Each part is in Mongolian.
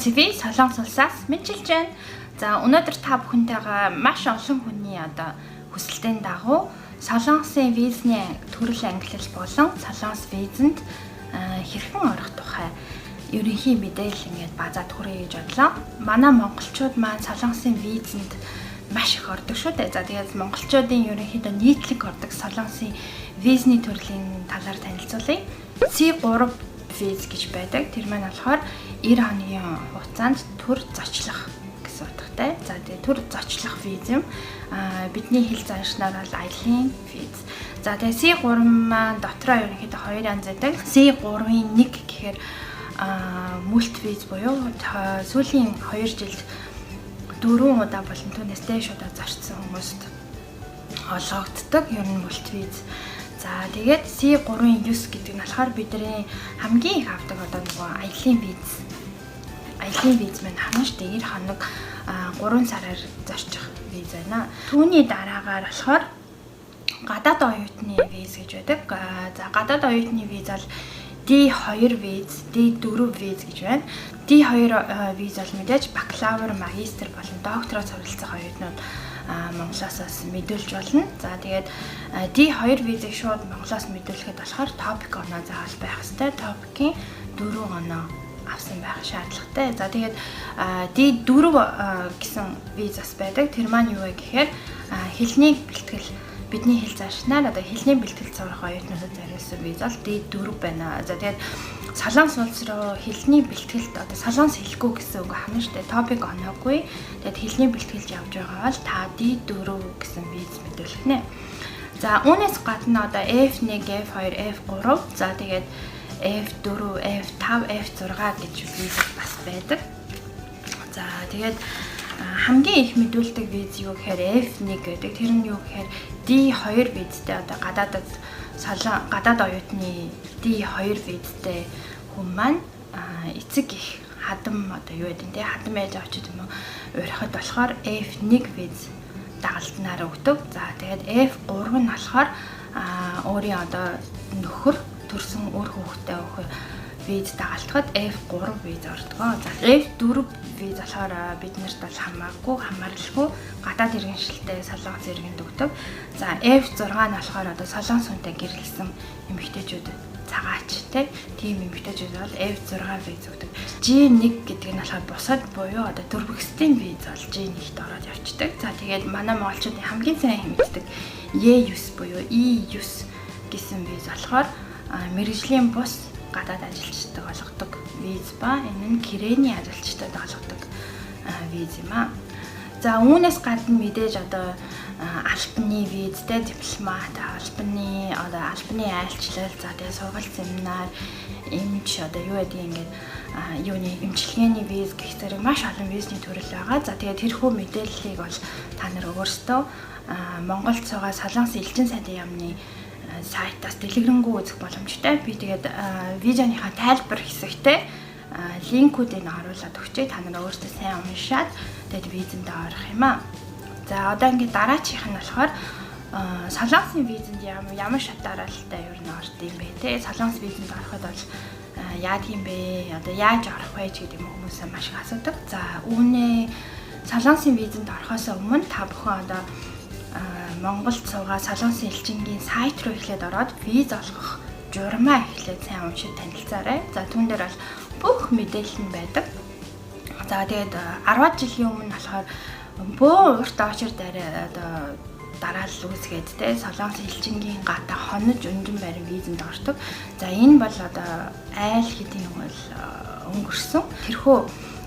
TV Солонгос улсаас мэдчилж байна. За, өнөөдөр та бүхэнтэйгээ маш олон хүний одоо хүсэлтийн дагуу Солонгосын визний төрөл ангилал болон Солонгос визэнд хэрхэн орох тухай ерөнхий мэдээлэл ингээд базаад хүргэе гэж бодлоо. Манай монголчууд маань Солонгосын визэнд маш их ордог шүү дээ. За, тэгээд монголчуудын ерөнхийдөө нийтлэг ордог Солонгосын визний төрлийн талаар танилцуулъя. C3 виз гэж байдаг. Тэр маань болохоор 90 хоногийн хугацаанд төр зочлох гэсэн утгатай. За, тэгээ төр зочлох виз юм. Бидний хэл заншнаар бол аялын виз. За, тэгээ C3 маань дотроо ерөнхийдөө хоёр янз байдаг. C3-ын 1 гэхээр multi виз буюу сүүлийн 2 жилд 4 удаа болон түүнээс дээш удаа зорчсон хүмүүст олгогддог. Ер нь multi виз. За, тэгээд C3-ын 9 гэдэг нь болохоор бидний хамгийн их авдаг одоо нөгөө аялын виз. Аялын виз маань харна шүү дээ. 90 хоног 3 сараар зорчих виз байна. Түүний дараагаар болохоор гадаад оюутны виз гэж байдаг. За, гадаад оюутны виз бол D2 виз, D4 виз гэж байна. D2 виз бол мэдээж бакалавр, магистр болон доктороо суралцах оюутнууд Монголоос бас мэдүүлж болно. За, тэгээд D2 визийг шууд Монголоос мэдүүлэхэд болохоор TOPIK оноо заавал байх ёстой. TOPIK-ийн 4 оноо авсан байх шаардлагатай. За, тэгээд D4 гэсэн виз бас байдаг. Тэр маань юу вэ гэхээр хэлний бэлтгэл, бидний хэл заншнаар одоо хэлний бэлтгэл сурах оюутнуудад зориулсан виз бол D4 байна. За, тэгээд Солонгос улс руу хэлний бэлтгэлд одоо солонгос хэлэхгүй гэсэн үг ахна шүү дээ. TOPIK оноогүй. Тэгээд хэлний бэлтгэлд явж байгаа бол та D4 гэсэн виз мэдүүлэх нэ. За, үүнээс гадна одоо F1, F2, F3, за тэгээд F4, F5, F6 гэж виз бас байдаг. За, тэгээд хамгийн их мэдүүлдэг виз юу гэхээр F1 гэдэг. Тэр нь юу гэхээр D2 визтэй, одоо гадаадад солон гадаад оюутны D2 визтэй хүн маань эцэг их хадам, одоо юу гэдэг те, хадам ээж авч юм уу урихад болохоор F1 виз дагалднаар өгдөг. За, тэгээд F3 нь болохоор өөрийн одоо нөхөр төрсөн үр хүүхдээ өгөх виз дагалдахад F3 виз ордог. За, F4 виз болохоор бид нарт бол хамаагүй, хамааралгүй гадаад иргэншилтэй Солонгос иргэнд өгдөг. За, F6 нь болохоор одоо солонгос хүнтэй гэрлэсэн эмэгтэйчүүд, цагаач тийм эмэгтэйчүүд бол F6 виз өгдөг. G1 гэдэг нь болохоор бусад буюу одоо дөрвөгсдийн виз бол G1-т ороод явцдаг. За, тэгээд манай монголчуудын хамгийн сайн мэддэг E9 буюу E9 гэсэн виз болохоор мэргэжлийн бус гадаад ажилчдаг олгодог виз ба энэ нь гэрээний ажилчдад олгодог виз юм аа. За, үүнээс гадна мэдээж одоо албаны визтэй дипломат, албаны одоо албаны айлчлал, за тэгээ сургалт, семинар, эмч, одоо юу гэдгийг ингээд юуны эмчилгээний виз гэх зэрэг маш олон визний төрөл байгаа. За, тэгээд тэрхүү мэдээллийг бол та нар өөрсдөө Монголд суугаа Солонгос элчин сайдын яамны сайтаас дэлгэрэнгүй үзэх боломжтой. Би тэгээд видеоныхаа тайлбар хэсэгтээ линкүүдийг оруулаад өгчээ. Та нар өөрсдөө сайн уншаад тэгээд визэндээ орох юм аа. За, одоо ингээд дараачих нь болохоор Солонгосын визэнд ямар шат дараалалтай ер нь орд юм бэ те? Солонгос визэнд ороход бол яадаг юм бэ? Одоо яаж орох вэ гэдэг юм хүмүүс маш их асуудаг. За, үүнээ Солонгосын визэнд орохоос өмнө та бүхэн одоо Монголд суугаа Солонгосын элчингийн сайт руу эхлээд ороод виз олгох журмаа эхлээд сайн уншиж танилцаарай. За, түүн дээр бол бүх мэдээлэл нь байдаг. За, тэгээд 10 жилийн өмнө болохоор бөөн урт очир дараа одоо дараалал үүсгээд те, Солонгос элчингийн гата хонож өнжин барин визэнд ордог. За, энэ бол одоо айл хэдийн бол өнгөрсөн. Тэрхүү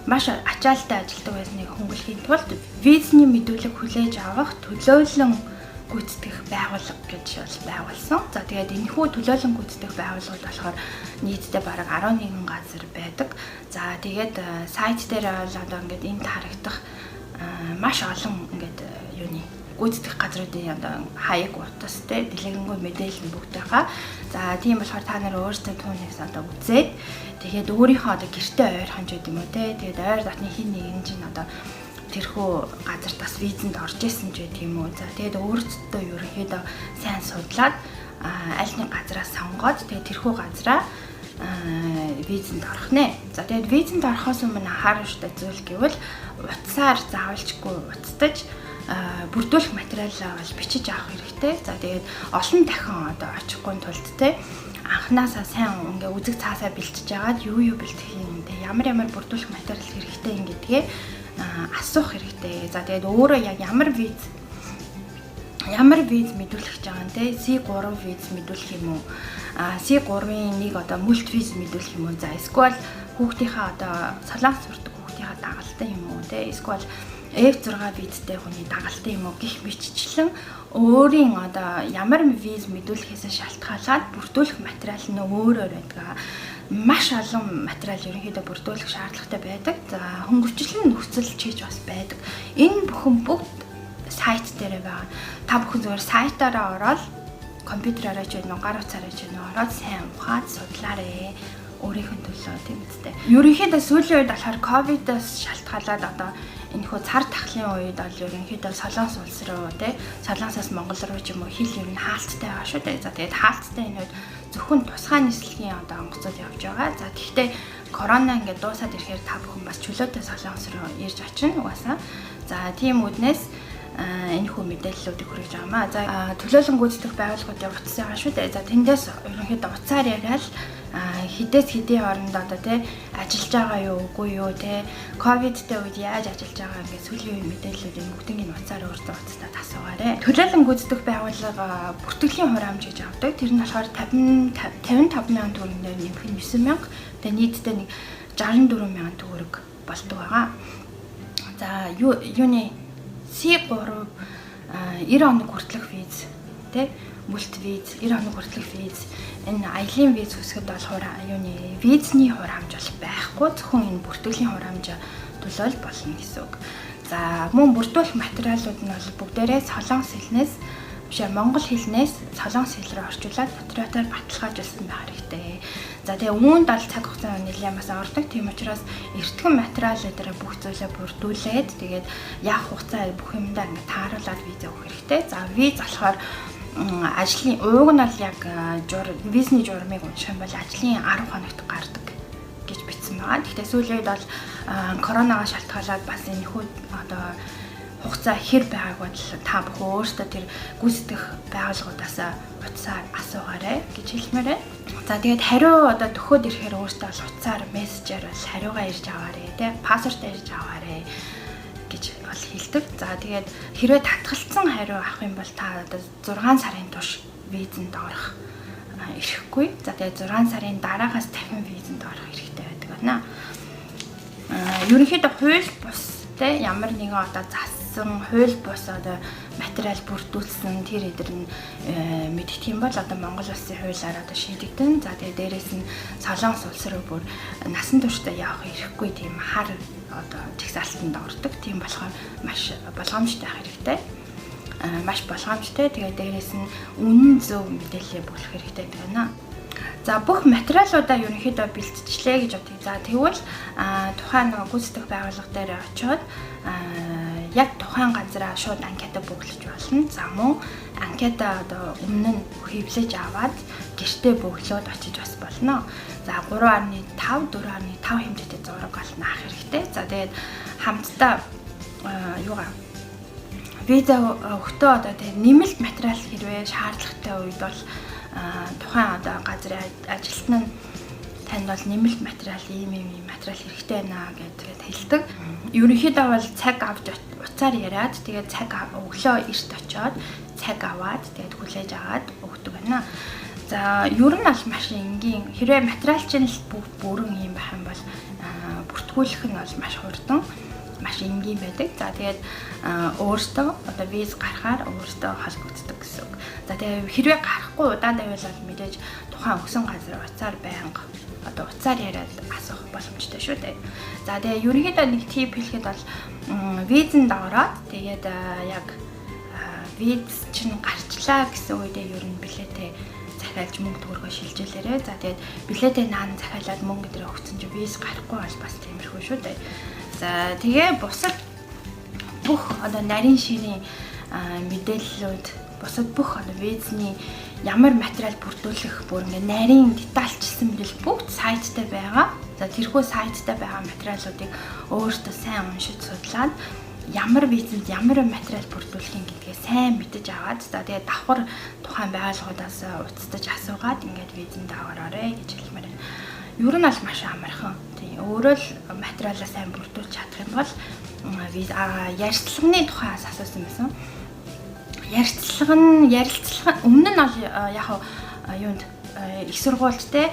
маш ачаалтай ажилтдаг байсныг хөнгөлөхийн тулд визний мэдүүлэг хүлээж авах төлөөлөн гүйцэтгэх байгууллага гэж бол байгуулсан. За, тэгээд энэхүү төлөөлөн гүйцэтгэх байгууллагууд болохоор нийтдээ бараг 11 газар байдаг. За, тэгээд сайт дээр бол одоо ингээд энд харагдах маш олон ингээд юуны гүйцэтгэх газруудын одоо хаяг, утас те, дэлгэрэнгүй мэдээлэл нь бүгд байгаа. За, тийм болохоор та нар өөрсдөө түүнээс одоо үзээд, тэгээд өөрийнхөө одоо гэртээ ойрхон ч гэдэг юм уу те. Тэгээд ойр дотны хин нэгэн чинь одоо тэрхүү газарт бас визэнд орж исэн ч гэдэг юм уу. За, тэгээд өөрсдөө ерөнхийдөө сайн судлаад аль нэг газараа сонгоод, тэгээд тэрхүү газараа Визэнд орох нэ. За, тэгээд визэнд орохоос өмнө анхааруулжтай зүйл гэвэл утсаар заавалчгүй уцтаж бүрдүүлэх материалаа бол бичиж авах хэрэгтэй. За, тэгээд олон дахин одоо очихгүй тулд те анханасаа сайн ингээ үзэг цаасаа бэлтжиж агаад юу юу бэлтгэх юм те, ямар ямар бүрдүүлэх материал хэрэгтэй юм гэдгээ асуух хэрэгтэй. За, тэгээд өөрөө яг ямар виз мэдүүлэх гэж байгаа юм те, C3 виз мэдүүлэх юм уу, C3-ын нэг одоо multi виз мэдүүлэх юм уу, за, эсвэл хүүхдийнхээ одоо Солонгос сурдаг хүүхдийнхээ дагалтай юм уу те, эсвэл F6 визтэй хүний дагалтай юм уу гэх мэтчлэн өөрийн одоо ямар виз мэдүүлэхээс шалтгаалаад бүрдүүлэх материал нь өөр өөр байдаг. Маш олон материал ерөнхийдөө бүрдүүлэх шаардлагатай байдаг. За, хөнгөвчлөн нөхцөл чийж бас байдаг. Энэ бүхэн бүгд сайт дээр байгаа. Та бүхэн зүгээр сайтаараа ороод, компьютераараа ч вэ, гар утсаараа ч вэ, ороод сайн ухаад судлаарэ өөрийнх нь төлөө, тийм үстэй. Ерөнхийдөө сүүлийн үед болохоор ковидоос шалтгаалаад одоо энэхүү цар тахлын үед бол ерөнхийдөө Солонгос улс руу те, Солонгосоос Монгол руу ч юм уу хил ер нь хаалттай байгаа шүү дээ. За, тэгээд хаалттай энэ үед зөвхөн тусгай нислэгийн одоо онгоцууд явж байгаа. За, тэгэхдээ корона ингээд дуусаад ирэхээр та бүхэн бас чөлөөтэй Солонгос руу ирж очино угаасаа. За, тийм үүднээс энэ хүү мэдээллүүдийг хүргэж байгаа маа. За, төлөөлөн гүйцэтгэх байгууллагуудын утас байгаа шүү дээ. За, тэндээс ерөнхийдөө утсаар яриад хідээс хэдийн хооронд одоо тий ажиллаж байгаа юу, үгүй юу те, ковидтэй үед яаж ажиллаж байгаа, ингээд сүүлийн үеийн мэдээллүүдийг бүгднийг нь утсаар өөртөө утастаа асуугаарай. Төлөөлөн гүйцэтгэх байгууллага бүртгэлийн хураамж гэж авдаг. Тэр нь болохоор 50 55 мянган төгрөгнөр нэмэх нь 9 мянга. Тэгээ нийтдээ нэг 64 мянган төгрөг болдог байгаа. За, юу юуны C3 90 хоног хүртэлх виз тий, multi виз, 90 хоног хүртэлх виз, энэ аялын виз хүсгэд болохоор юуны визний хураамж бол байхгүй, зөвхөн энэ бүртгэлийн хураамж төлөөл болно гэсэн үг. За, мөн бүрдүүлэх материалууд нь бол бүгдээрээ солонгос хэлнээс биш, монгол хэлнээс солонгос хэл рүү орчуулад нотариатаар баталгаажуулсан байх хэрэгтэй. За, тэгээ үүнд бол цаг хугацаа нэлээд бас ордог. Тийм учраас эртхэн материал дээр бүх зүйлээ бүрдүүлээд, тэгээд явах хугацаа бүх юмдаа ингээд тааруулаад виза өгөх хэрэгтэй. За, виз болохоор ажлын ууг нь бол яг жур визний журмыг унших юм бол ажлын 10 хоногт гардаг гэж бичсэн байгаа. Гэхдээ сүүлийн үед бол коронавигоос шалтгаалаад бас энэ хүү одоо хугацаа хэр байгааг бол та бүхэн өөрсдөө тэр гүйцэтгэх байгууллагуудаас утсаар асуугаарай гэж хэлмээр байна. За, тэгээд хариу одоо төхөөд ирэхээр өөртөө бол утсаар мессежээр бол хариугаа ирж аваарэ тий, паспортоо ирж аваарэ гэж бол хэлдэг. За, тэгээд хэрвээ татгалцсан хариу авах юм бол та одоо 6 сарын турш визэнд орох эрхгүй. За, тэгээд 6 сарын дараагаас дахин визэнд орох эрхтэй байдаг байна. Ерөнхийдөө хууль бус те ямар нэгэн одоо зассан хууль бус одоо материал бүрдүүлсэн тэр эдэр нь мэддэг юм бол одоо Монгол улсын хуулиар одоо шийдэгдэн. За, тэгээ дээрэс нь Солонгос улс руу бүр насан туршдаа явах эрхгүй тийм хар одоо жагсаалтанд ордог. Тийм болохоор маш болгоомжтой байх хэрэгтэй. Маш болгоомжтой. Тэгээ дээрэс нь үнэн зөв мэдээлэлээ бүлэх хэрэгтэй гэдэг байна. За, бүх материалуудаа ерөнхийдөө бэлтжлээ гэж бодъё. За, тэгвэл тухайн нөгөө гүйцэтгэх байгууллага дээр очиод яг тухайн газараа шууд анкета бөглөж болно. За, мөн анкета одоо өмнө нь хэвлэж аваад гэртээ бөглөөд очиж бас болно. За, 3.5 4.5 хэмжээтэй зураг бол наах хэрэгтэй. За, тэгээд хамтдаа юугаа виза өгтөө одоо тэгээд нэмэлт материал хэрвээ шаардлагатай үед бол тухайн одоо газрын ажилтан нь танд бол нэмэлт материал, ийм ийм ийм материал хэрэгтэй байна гэдгээд хэлдэг. Ерөнхийдөө бол цаг авч утсаар яриад, тэгээд цаг өглөө эрт очиод цаг аваад, тэгээд хүлээж аваад өгдөг байна. За, ер нь бол маш энгийн. Хэрвээ материал чинь л бүгд бүрэн юм байх юм бол бүртгүүлэх нь бол маш хурдан, маш энгийн байдаг. За, тэгээд өөртөө одоо виз гарахаар өөртөө холбогддог гэсэн үг. За, тэгээд хэрвээ гарахгүй удаан байвал бол мэдээж тухайн өгсөн газар утсаар байнга одоо утсаар яриад асуух боломжтой шүү дээ. За, тэгээ ерөнхийдөө нэг tip хэлэхэд бол визэнд ороод, тэгээд яг виз чинь гарчлаа гэсэн үедээ ер нь билетээ захиалж мөнгө төгрөгөө шилжүүлээрэй. За, тэгээд билетээ наан захиалаад мөнгө өдрөө өгсөн чинь виз гарахгүй бол бас тиймэрхүү шүү дээ. За, тэгээ бусад бүх одоо нарийн ширийн мэдээллүүд, бусад бүх одоо визний ямар материал бүрдүүлэх бүр ингээ нарийн детальчилсан мэдээлэл бүгд сайттай байгаа. За, тэрхүү сайттай байгаа материалуудыг өөртөө сайн уншиж судлаад, ямар визэнд ямар материал бүрдүүлэх юм гэдгээ сайн мэдэж аваад, за, тэгээд давхар тухайн байгууллагуудаас уулзаж асуугаад ингээд визэнд ороорой гэж хэлмээр байна. Ер нь бол маш амархан. Тийм, өөрөө л материалаа сайн бүрдүүлж чадах юм бол виз. Ярилцлагын тухай асуусан байсан. Ярилцлага өмнө нь бол яг юунд, их сургуульд те,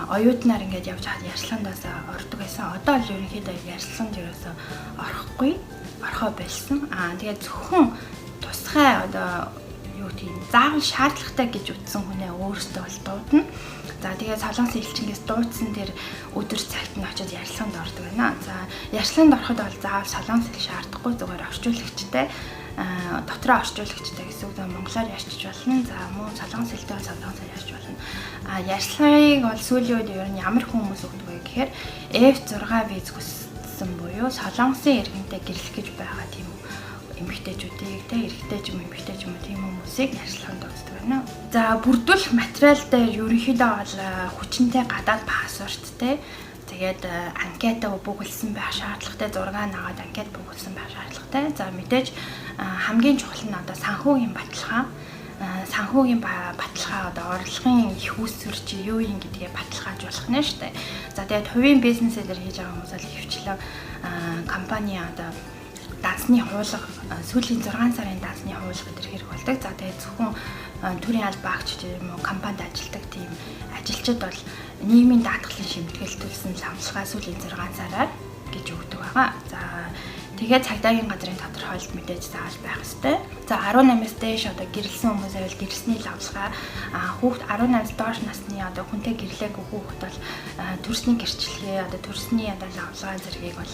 оюутнаар ингээд явж хаад ярилцлагандаас ордог байсан. Одоо л ерөнхийдөө ярилцлаганд ерөөсөө орохгүй, орхоо болсон. Тэгээд зөвхөн тусгай одоо юу гэдэг юм, заавал шаардлагатай гэж үзсэн хүнээ өөртөө бол дуудана. За, тэгээд Солонгосын элчингээс дуудсан тэр өдөр цагт нь очиод ярилцлаганд ордог байна. За, ярилцлаганд ороход бол заавал солонгос хэл шаардахгүй, зүгээр орчуулагчтай, дотроо орчуулагчтай гэсэн үг, монголоор ярьчих болно. За, мөн солонгос хэлтэй бол солонгосоор ярьж болно. Ярилцлагыг бол сүүлийн үед ер нь ямар хүмүүс өгдөг вэ гэхээр F6 виз хүссэн буюу Солонгосын иргэнтэй гэрлэх гэж байгаа тийм эмэгтэйчүүдийг те, эрэгтэй ч юм, эмэгтэй ч юм уу, тийм хүмүүсийг ярилцлаганд дууддаг байна. За, бүрдүүлэх материал дээр ерөнхийдөө бол хүчинтэй гадаад паспорттэй. Тэгээд анкета бүглэсэн байх шаардлагатай, зураг нагаад анкет бүглэсэн байх шаардлагатай. За, мэдээж хамгийн чухал нь одоо санхүүгийн баталгаа. Санхүүгийн баталгаа, одоо орлогын их үүсвэр чи юу юм гэдгээ баталгаажуулах нь шүү дээ. За, тэгээд хувийн бизнесээр хийж байгаа хүмүүс бол ихэвчлэн компани одоо дансны хуулга, сүүлийн 6 сарын дансны хуулга гэдэг хэрэг болдог. За, тэгээд зөвхөн төрийн албаа агч юм уу, компанид ажилладаг тийм ажилчид бол нийгмийн даатгалын шимтгэл төлсөн лавлгаа сүүлийн 6 сараар гэж өгдөг байгаа. За, тэгээд цагдаагийн газрын тодорхойлолт мэдээж заавал байх ёстой. За, 18-аас дээш одоо гэрлэсэн хүмүүсээр бол гэрлэсний лавлгаа, хүүхд, 18-аас доош насны одоо хүнтэй гэрлээгүй хүүхэд бол төрсний гэрчлэгээ, одоо төрсний одоо лавлгаа зэргийг бол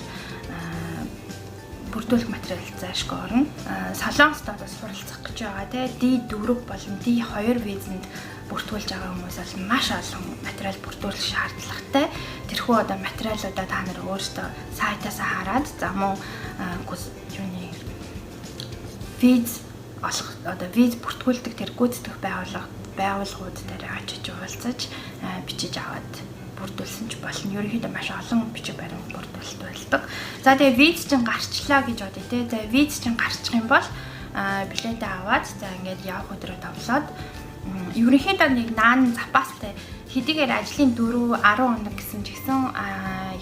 бүрдүүлэх материал зайлшгүй орно. Солонгост одоо суралцах гэж байгаа те, D4 болон D2 визэнд бүртгүүлж байгаа хүмүүс бол маш олон материал бүрдүүлэх шаардлагатай. Тэрхүү одоо материалуудаа та нар өөрсдөө сайтаас хараад, за, мөн юуны виз олох, одоо виз бүртгүүлдэг тэр гүйцэтгэх байгууллагууд дээр очиж уулзаж бичиж аваад бүрдүүлсэн ч болно. Ерөнхийдөө маш олон бичиг баримт бүрдүүлэлт болдог. За, тэгээ виз чинь гарчлаа гэж бодъё те. За, виз чинь гарчих юм бол билетээ аваад, за, ингээд явах өдрөө товлоод, ерөнхийдөө нэг наан запастай хэдийгээр ажлын 4 10 хоног гэсэн ч гэсэн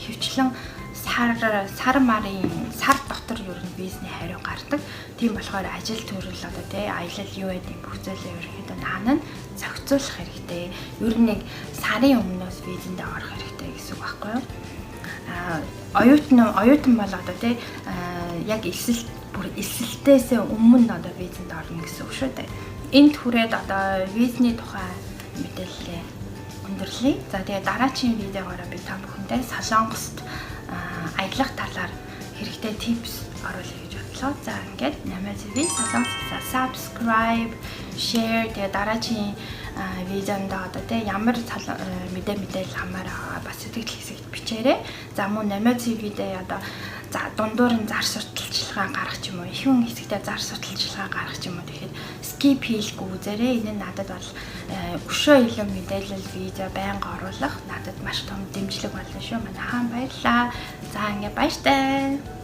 ихэвчлэн сар сар марын сар дотор ер нь визний хариу гардаг. Тийм болохоор ажил төрөл одоо тий, аялал юу гэдэг бүх зүйлээ ерөнхийдөө наан нь зохицуулах хэрэгтэй. Ер нь нэг сарын өмнөөс визэндээ орох хэрэгтэй гэсэн үг байхгүй юу? Оюутан бол одоо тий, яг элсэлт, бүр элсэлтээсээ өмнө одоо визэнд орно гэсэн үг шүү дээ. Энд хүрээд одоо визний тухай мэдээллээ өндөрлөе. За, тэгээ дараачийн видеогоороо би та бүхэндээ Солонгост аялах талаар хэрэгтэй tips оруулъя гэж бодлоо. За, ингээд Намаа TV Солонгос subscribe, share, тэгээ дараачийн видеонд одоо те, ямар мэдээлэл хамаар байгаа бас сэтгэл хэсэгт бичээрэй. За, мөн Намаа TV-дээ одоо, за, дундуур нь зар сурталчилгаа гаргах ч юм уу, ихэнх хэсэгтээ зар сурталчилгаа гаргах ч юм уу, тэгэхэд skip хийлгүй үзээрэй. Энэ нь надад бол өшөө илүү мэдээлэл видео байнга оруулах надад маш том дэмжлэг болно шүү. Манай хаан баярлаа. За, ингээ баяртай.